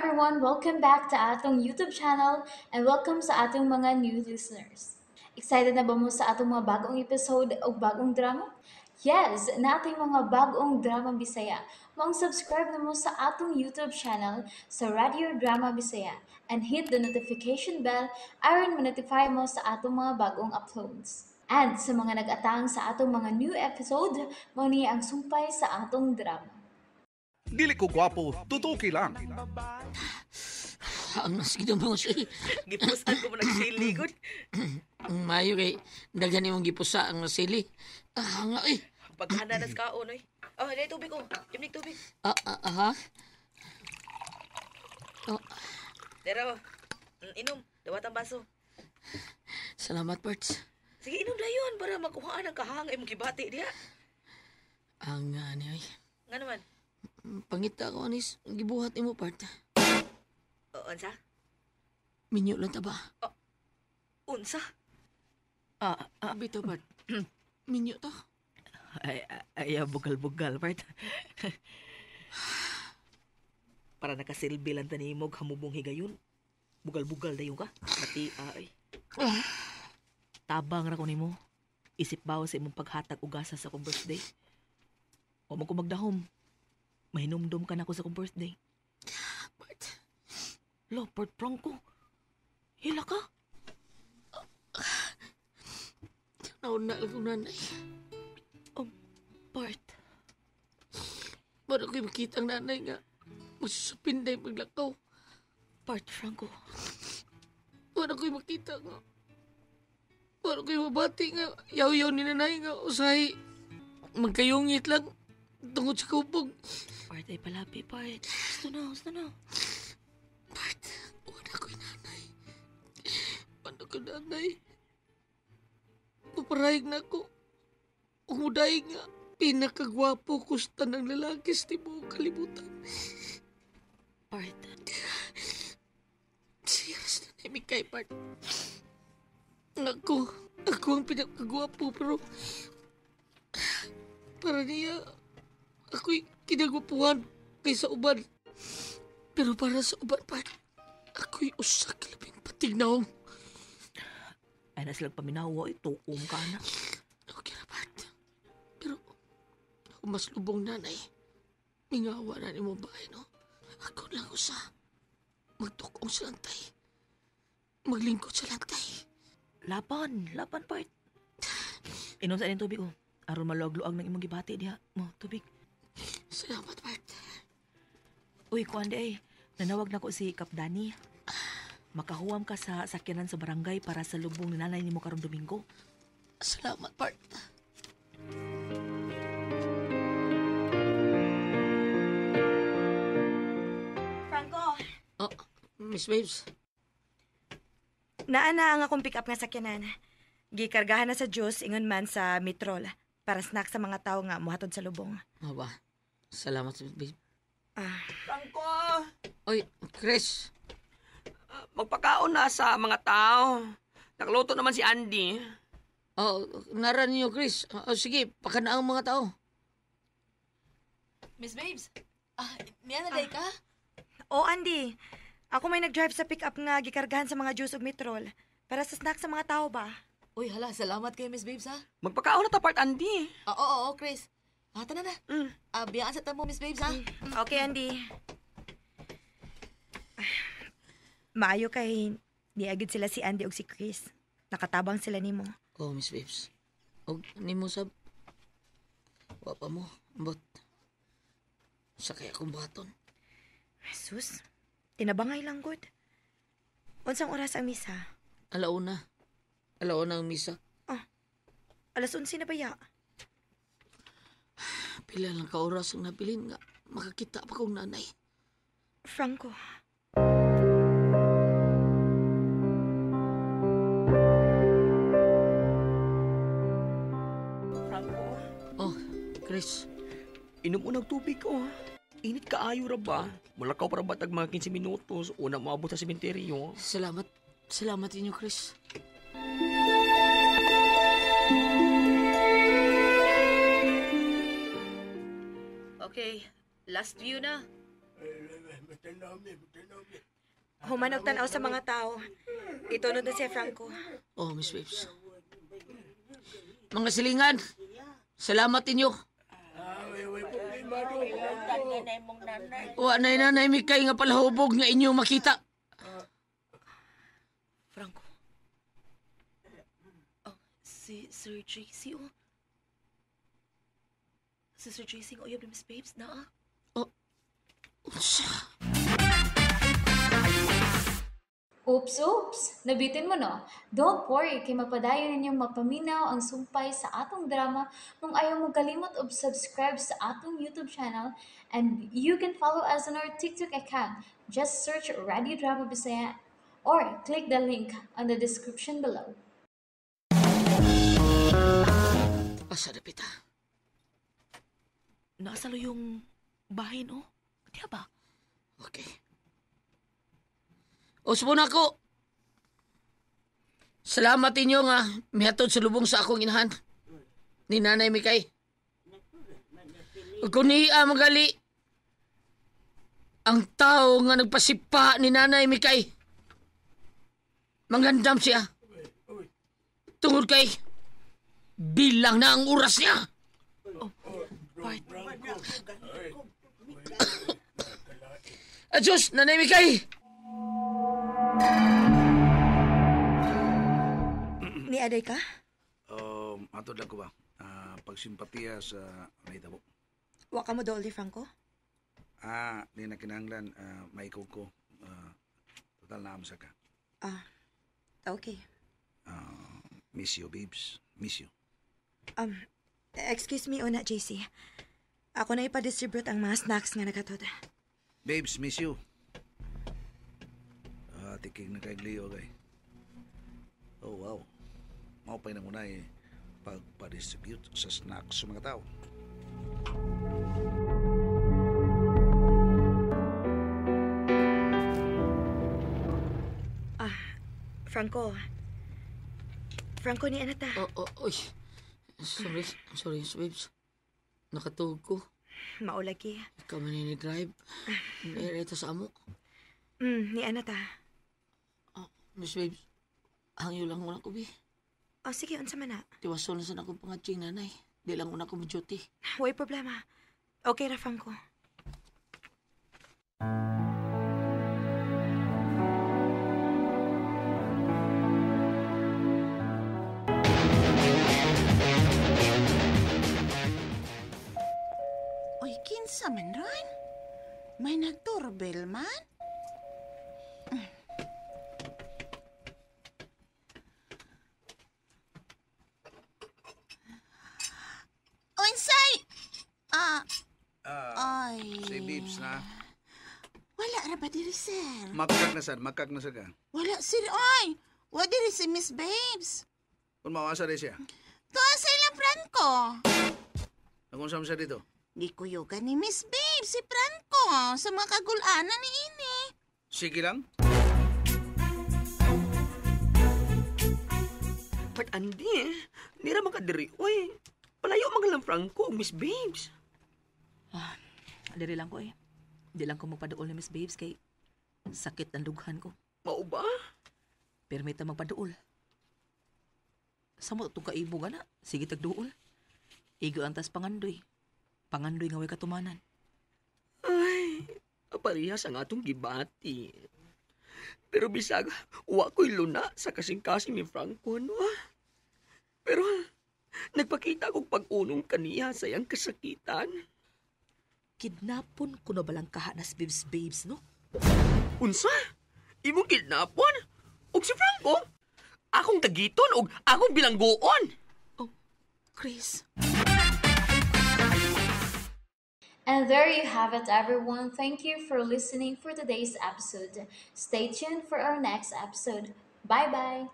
everyone! Welcome back to atong YouTube channel and welcome sa atong mga new listeners. Excited na ba mo sa atong mga bagong episode o bagong drama? Yes! Natin mga bagong drama Bisaya. Maong subscribe na mo sa atong YouTube channel sa Radio Drama Bisaya and hit the notification bell aron ma-notify mo sa atong mga bagong uploads. And sa mga nag-atang sa atong mga new episode, mao ni ang sumpay sa atong drama. Dili ko gwapo, tutuki lang. Ang nasige mo siya. Gipusan ko mo nagsili, gud. Mayo kay daghan imong gipusa ang sili. Ah, nga eh. Paghanda na sa kaon, oy. Oh, dahil tubig, oh. Imnig tubig. Ah, ah, aha. Oh, Pero, inom. Dawat ang baso. Salamat, Parts. Sige, inom na yun para makuhaan ang kahang imong gibati diha. Ang nga ni ay. Nga naman. Pangita ko anis gibuhat nimo, Part. O, unsa? Minyo lang ta ba? Unsa? Ah, ah, Bitaw, Part. Minyo ta. Ay, ay, ay, bugal-bugal, Part. Para nakasilbi lang tanimog hamubong higayon. Bugal-bugal na yun ka. Mati, ay. Tabang ra ko nimo. Isip bawo sa imong paghatag ugasa sa akong birthday. O mo ko magdahom. Mahinumdum ka na ako sa akong birthday. Part. Lo, Part Franco. Hila ka. Nauna lang kong nanay. Oh, Part. Para ko'y makita ang nanay nga. Masusupinday maglakaw. Part Franco. Para ko'y makita nga. Para ko'y mabati nga. Yaw-yaw ni nanay nga. Usahay. Magkayungit lang. Tungod sa kupog. Part ay palapi, Part. Gusto na, gusto na. Part, wala ko'y nanay. Wala ko'y nanay. Paparahig na ako. Umuday nga. Pinakagwapo ko sa tanang lalaki sa tibuok kalibutan. Part. Serious na namin kay Part. Ako, ako ang pinakagwapo pero para niya, ako'y kinagwapuhan kaysa uban. Pero para sa uban, Part, ako'y usa ka labing patignaw. Ay, nasilag paminawa, ay, tuom ka na. Okay na, Part. Pero, ako mas lubong nanay. Mingawa na ni mo ba, no? Ako lang usa. Magtukong sa lantay. Maglingkod sa lantay. Laban, laban, Part. Inom sa ining tubig, oh. Aron maluag-luag ng imong gibati diha. Mo, tubig. Salamat, Part. Uy, kuan di ay. Nanawag na ko si Kap Dani. Makahuam ka sa sakyanan sa barangay para sa lubong ni nanay nimo karong Domingo. Salamat, Part. Franco, Oh, Miss Babes. naa na ang akong pick up nga sakyanan. Gikargahan na sa juice ingon man sa mitrol para snack sa mga tao nga muhatod sa lubong. Ano ba? Salamat, Miss Babes. Ah, Franco, Oy, Chris. magpakaon na sa mga tao. Nakluto naman si Andy. Oh, nara ninyo, Chris. Oh, sige, pakana ang mga tao. Miss Babes, ah, niya na day ka? Oh, Andy. Ako may nag-drive sa pick up nga gikargahan sa mga juice ug mitrol para sa snack sa mga tao ba. Uy, hala, salamat kay Miss Babes, ha? Magpakaon na ta part Andy. Ah, oo, oo, Chris. Ah, tana na. Ah, biyaan sa tamo, Miss Babes, ha? Okay, Andy. Maayo kay niagid sila si Andy ug si Chris. Nakatabang sila nimo. Oh, Miss Babes. Og nimo sab. Wa pa mo. Ambot. Sakay akong buhaton. Jesus, tinabangay lang gud. Unsang oras ang misa? Alauna. Alauna ang misa. Alas 11 na ba ya? Pila lang ka oras ang nabilin nga makakita pa kong nanay. Franco. Franco, Oh, Chris. inom unang tubig ko. Init kaayo ra ba? Mulakaw para batag mga 15 minutos. Una moabot sa sementeryo. Salamat. Salamat inyo, Chris. Okay, last view na. Human og tan-aw sa mga tao. Itunod na si Franco. Oh, Miss Babes. Mga silingan, salamat inyo. Wa na nanay Mikay nga palahubog nga inyo makita. Franco. Oh, si Sir JC, oh. Si Sir JC nga uyab ni Miss Babes, naa. Oh, unsa? Oops, oops! Nabitin mo, no? Don't worry, kay mapadayon ninyong mapaminaw ang sumpay sa atong drama kung ayaw mo kalimot og subscribe sa atong YouTube channel, and you can follow us on our TikTok account. Just search Radio Drama Bisaya or click the link on the description below. Asa na pita? Nasa lo yung bahay, no? Diya ba? Okay. Usbo na ko. Salamat inyo nga mihatod sa lubong sa akong inahan. Ni Nanay Mikay. Kung niya magali, ang tao nga nagpasipa ni Nanay Mikay, mangandam siya. Tungod kay, bilang na ang oras niya. Oh, part. Adios, Nanay Mikay! Ni aday ka? Atod lang ko ba? Pagsimpatiya sa nahitabo. Wa ka mo dool di Franco? Ah, di na kinahanglan maikaw ko. Total na sa ka. Ah, okay. Miss you, babes. Miss you. Excuse me una, JC. Ako na ipa-distribute ang mga snacks nga nagatod. Babes, miss you. Tiking na kay Leo, kay. Oh, wow. Mao pa'y nangunay pagpa-distribute sa snacks sa mga tao. Ah, Franco. Franco, ni Anata. Oh, oh, oy. Sorry, sorry, babes. Nakatug ko. Maulagi. Ikaw man ni drive. Naireta sa amo. Ni Anata. Oh, Miss Babes, hangyo lang muna ko, bi. Oh, sige, unsa man na. Tiwason na sa akong pangatsing, nanay. Di lang una ko mo-duty. Way problema. Okay ra, Franco. Oy, kinsa man ron? May nagdoorbell man? Unsay? Ay. Si Babes na. Wala ra ba diri, sir? Makak na sad, makak na sad ka. Wala, sir. Oy, wa diri si Miss Babes. Kung mawasa rin siya. Tuwa sa ilang Franco. Nagunsa mo siya dito? Gikuyugan ni Miss Babes si Franco sa mga kagulanan ni ini. Sige lang. Part Andy, nira man ka diri, oy. Palayo man lang Franco, Miss Babes. Ah, diri lang ko eh. Di lang ko magpaduol ni Miss Babes kay sakit ang dughan ko. Mao ba? Permita magpaduol. Sa mo itong kaibog na, sige tagduol. Igo antas pangandoy. Pangandoy nga way katumanan. Ay, parehas ang atong gibati. Pero bisag, wa ko'y luna sa kasing-kasing ni Franco, no? Pero, nagpakita kong pag-unong kaniya sa iyang kasakitan. Kidnapon ko na balang kahanas, Babes, Babes, no? Unsa? Imong kidnapon? Og si Franco? Akong tagiton og akong bilanggoon. Oh, Chris. And there you have it, everyone. Thank you for listening for today's episode. Stay tuned for our next episode. Bye-bye.